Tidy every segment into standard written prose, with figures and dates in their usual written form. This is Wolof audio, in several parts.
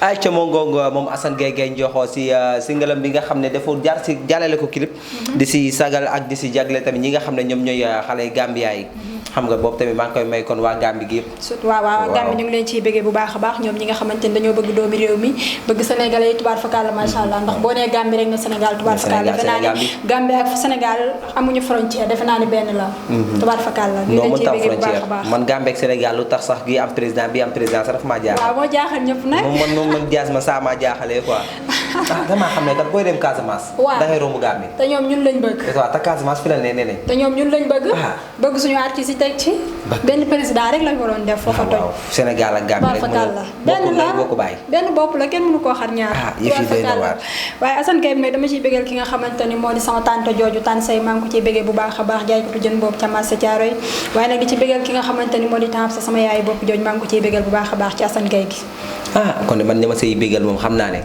ay ca moo ngoog moom Assane Gueye Ndiokho si singalam bi nga xam ne dafa jaar si jàllale ko clip di si sagal ak di si jagle tamit ñi nga xam ne ñoom ñooy xale Gambia yi xam nga boobu tamit maa ngi koy may kon waa Gambie gi yëpp surtout waaw Gambie ñu ngi leen ciy bëggee bu baax a baax ñoom ñi nga xamante ni dañoo bëgg doomi réew mi bëgg Sénégalais yi tubaar fakal la macha allah ndax boo nee Gambie rek na Sénégal tubaar fakal defe naa ni Gambie ak Sénégal amuñu frontière defe naa ni benn la tubaar fakal la ñu leen ciy bëggee bu baax a baax man Gambie ak Sénégal lu tax sax gi am président bi am président sax dafa maa jaaxal waaw moo jaaxal ñëpp nag man jaas ma saa maa jaaxalee quoi damaa xam ne kat booy dem Casamance da ngay romb Gambie te ñoom ñun lañ bëgg waaw te Casamance fi la ne ne te ñoom ñun lañ bëgg bëgg suñu artistes yi teg ci benn président rek lañ waroon def foofa toj Sénégal ak Gambie rek benn la bokk bàyyi benn bopp la kenn mënu koo xar ñaar yëf yi doy na waar waaye Assane Gueye mais dama ciy bëggal ki nga xamante ni moo di sama tante jooju tan say maa ngi ko ciy bëggee bu baax a baax jaaykatu jën boobu ca marché Thiaroye waaye nag di ci bëggal ki nga xamante ni moo di tam sa sama yaay bopp jooju maa ngi ko ciy bëggal bu baax a baax ci Assane Gueye gi kon man ñama say bëggal moom xam naa ne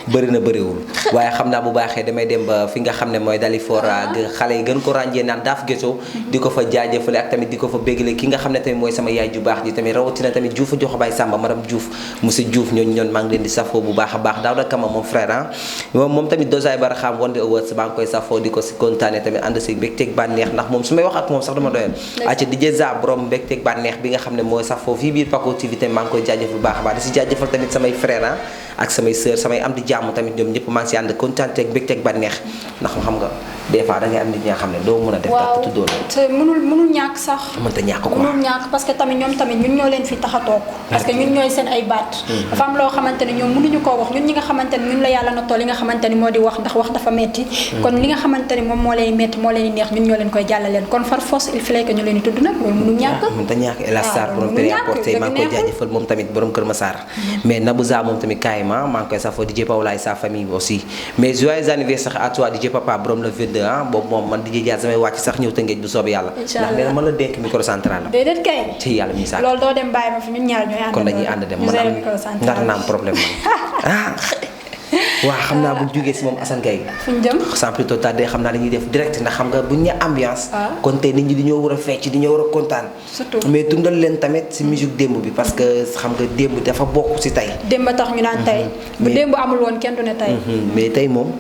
bëri na bëriwul waaye xam naa bu baaxee damay dem ba fi nga xam ne mooy Dalifort xale yi gën ko ràññee naan daaf géso di ko fa jaajëfale ak tamit di ko fa béggale ki nga xam ne tamit mooy sama yaay ju baax ji tamit rawatina tamit Diouf a joxo bay Samba madame Diouf monsieur Diouf ñoon maa ngi leen di safoo bu baax a baax Daouda Kama moom frère moom tamit dosaay bara xam Wonde Awards maa ngi koy safoo di ko si kontaane tamit ànd si mbégteeg bànneex ndax moom su may wax ak moom sax dama doyal acca DJ Za borom mbégteeg bànneex bi nga xam ne mooy safoo fii biir Paco TV tamit maa ngi koy jaajëf bu baax a baax di si jaajëfal tamit samay frère ak samay sœur samay am di jàmm tamit ñoom ñëpp maa ngi si ànd kontaanteeg mbégteeg bànneex ndax xam nga des fois da ngay am nit ñi nga xam ne doo mën a def dara tuddoo leen te mënul ñàkk sax mënta ñàkk quoi mënul ñàkk parce que tamit ñoom tamit ñun ñoo leen fi tax a toog parce que ñun ñooy seen ay baat dafa am loo xamante ne ñoom mënuñu koo wax ñun ñi nga xamante ne ñun la yàlla na tool li nga xamante ni moo di wax ndax wax dafa metti kon li nga xamante ni moom moo leen metti moo leen neex ñun ñoo leen koy jàllaleen kon far force il fallait que ñu leen di tudd nag loolu mënul ñàkk mënta ñàkk El Hadj Sarr borom péri apporté maa ngi koy jaajëfal moom tamit borom Kër Massar mais Nabouza moom tamit kaayma maa ngi koy safoo DJ Paola sa famille aussi mais joyeux anniversaire à toi DJ Papa borom le 22 boobu moom man DJ Dia samay wàcc sax ñëw Tëngéej bu soobee yàlla ndax nee na ma la dénk micro central la déedéet kay ci yàlla mi sax loolu doo dem bàyyi ma fi ñun ñaar ñooy ànd kon dañuy ànd dem man ndax na am problème man waaw xam naa bu ñu jógee si moom Assane Gueye fu ñu jëm sans plus tard xam naa dañuy def direct ndax xam nga bu ñu nee ambiance kon tey nit ñi dañoo war a fecc dañoo war a kontaan surtout mais dundal leen tamit si musique démb bi parce que xam nga démb dafa bokk si tey démb tax ñu naan tey bu démb amul woon kenn du ne tey mais tey moom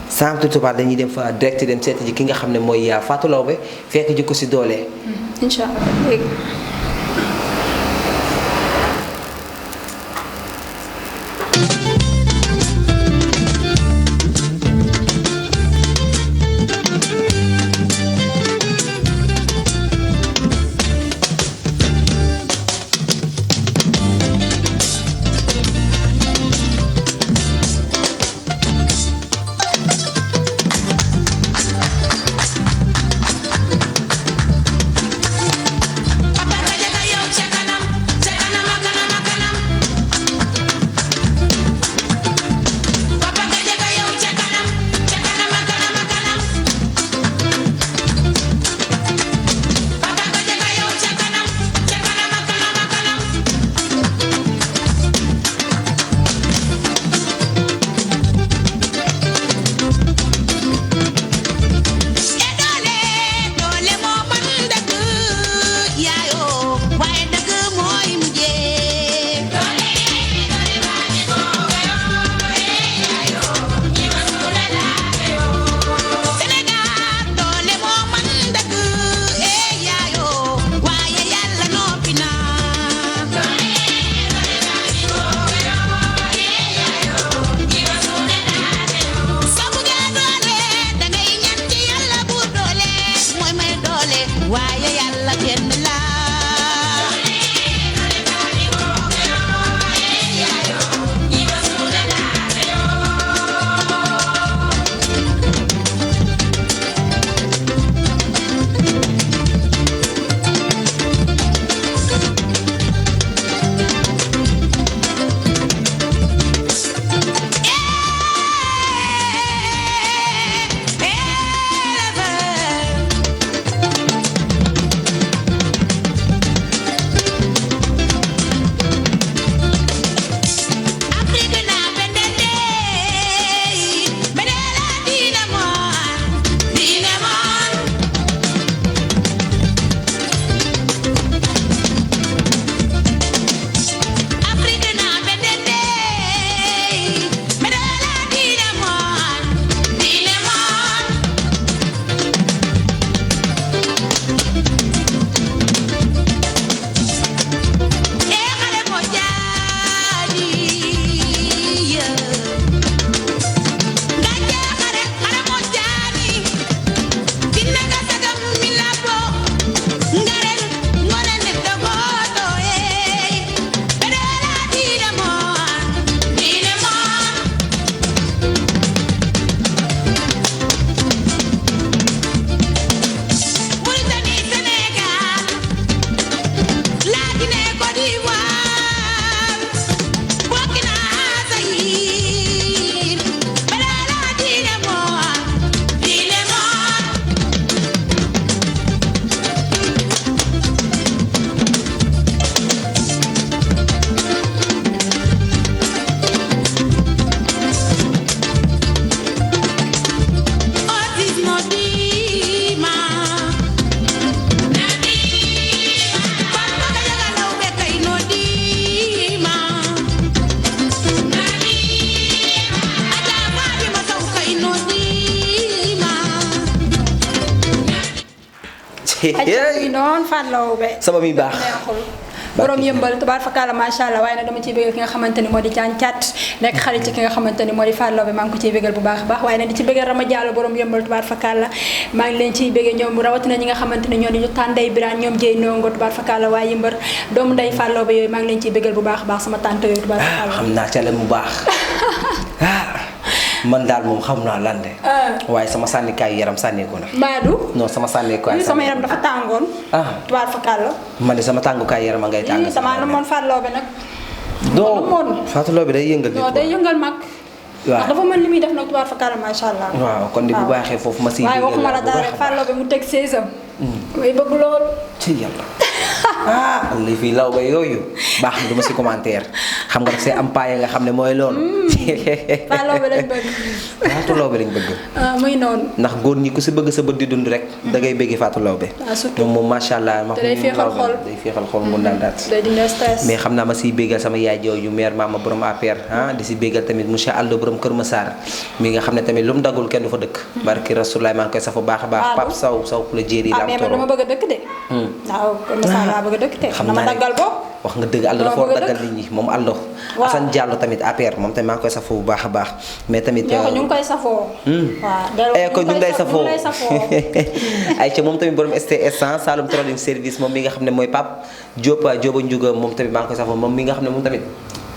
sans plus tard dañuy dem fa direct dem seeti ji ki nga xam ne mooy Fatou Laobé fekk ji ko si doole incha allah ay noonu Fatou Laobé sama mi baax neexul borom yëmbal tubaar fakkaala macha allah waaye nag dama ciy bëggal ki nga xamante ni moo di càncat nekk xarit ci ki nga xamante ni moo di Fatou Laobé maa ngi ko ciy bëggal bu baax a baax waaye nag di ci bëggal Rama Diallo borom yëmbal tubaar fakkaala maa ngi leen ciy bëggal ñoom rawatina ñi nga xamante ni ñoo di ñu tànday biraan ñoom jëy nongo tubaar fakkaala waaye yëmbar doomu nday Fatou Laobé yooyu maa ngi leen ciy bëggal bu baax a baax sama tante yooyu tubaar fakkaala xam naa ca la mu baax man daal moom xam naa lan de waaye sama sànnikaayu yaram sànneeku na Mbadou non sama sànnikaayu sama yaram dafa tàngoon tubaar fakkaala man de sama tàngukaayu yaram a ngay tàng sama la moon Fatou Laobé nag non Fatou Laobé day yëngal nit non day yëngal mag waaw dafa mën li muy def nag tubaar fakkaala macha allah waaw kon di bu baaxee foofu ma siy waaye waxuma la dara rek Fatou Laobé mu teg 16am may bëgg lool ci yàlla li fi Laobé yooyu baax na du ma si commentaire xam nga daf see am paaye nga xam ne mooy loolu Fatou Laobé lañ bëgg Fatou Laobé lañ bëgg muy noonu ndax góor ñi ku si bëgg sa bët di dund rek da ngay bëgg Fatou Laobé surtout moom macha allah te day féexal xol day féexal xol mu daan daat day dindi stress mais xam naa ma siy béggal sama yaay jooju mère maama borom APR di si béggal tamit monsieur Aldo borom Kër Massar mi nga xam ne tamit lu mu daggul kenn du fa dëkk barki Rasulaay maa ngi koy safo baax a baax Pape Saw ku la jéeri la mais man dama bëgg a dëkk de waaw Kër Massar laa bëgg a dëkk de xam dama naa daggal bopp wax nga dëgg Aldo dafa war a daggal nit ñi moom Aldo Assane Diallo tamit APR moom tamit maa ngi koy safo bu baax a baax mais tamit ñu ngi koy safoo waaw kon ñu ngi lay safoo ay ca moom tamit borom STS Saloum Trading Service moom mi nga xam ne mooy Pape Diop Diop Ndiouga moom tamit maa ngi koy safoo moom mi nga xam ne moom tamit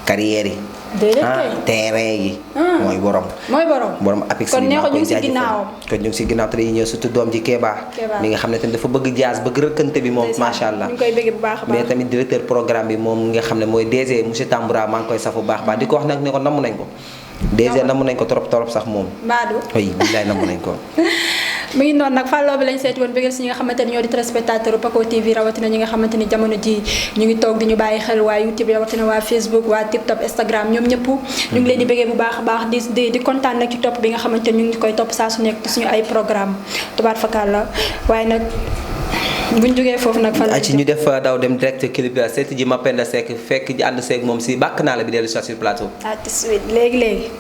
carrière yi terrain yi mooy borom borom apix kon neexo ñu ngi si ginnaawam kon ñu ngi si ginnaaw te dañuy ñëw surtout doom ji Kéba mi nga xam ne tamit dafa bëgg jazz bëgg rëkkante bi moom macha allah ñu koy bëgg bu baax a baax mais tamit directeur programme bi moom nga xam ne mooy DG monsieur Tamboura maa ngi koy safo baax baax di ko wax nag ne ko namm nañ ko DG namm nañ ko trop sax moom Mbadou oui billaay namm nañ ko mu ngi noonu nag Fatou Laobé lañ seeti woon bëggal si ñi nga xamante ni ñoo di téléspectateur Paco TV rawatina ñi nga xamante ni jamono ji ñu ngi toog di ñu bàyyi xel waa YouTube rawatina waa Facebook waa TikTok Instagram ñoom ñëpp ñu ngi leen di bëggee bu baax a baax di kontaan nag ci topp bi nga xamante ni ñu ngi koy topp saa su nekk suñu ay programme tubaar fakal la waaye nag buñ jógee foofu nag fan ci ñu def daw dem direct clip seeti ji Mapenda Seck fekk ji ànd seeg moom si bàkk naa la bi dellu sur plateau tout de suite léegi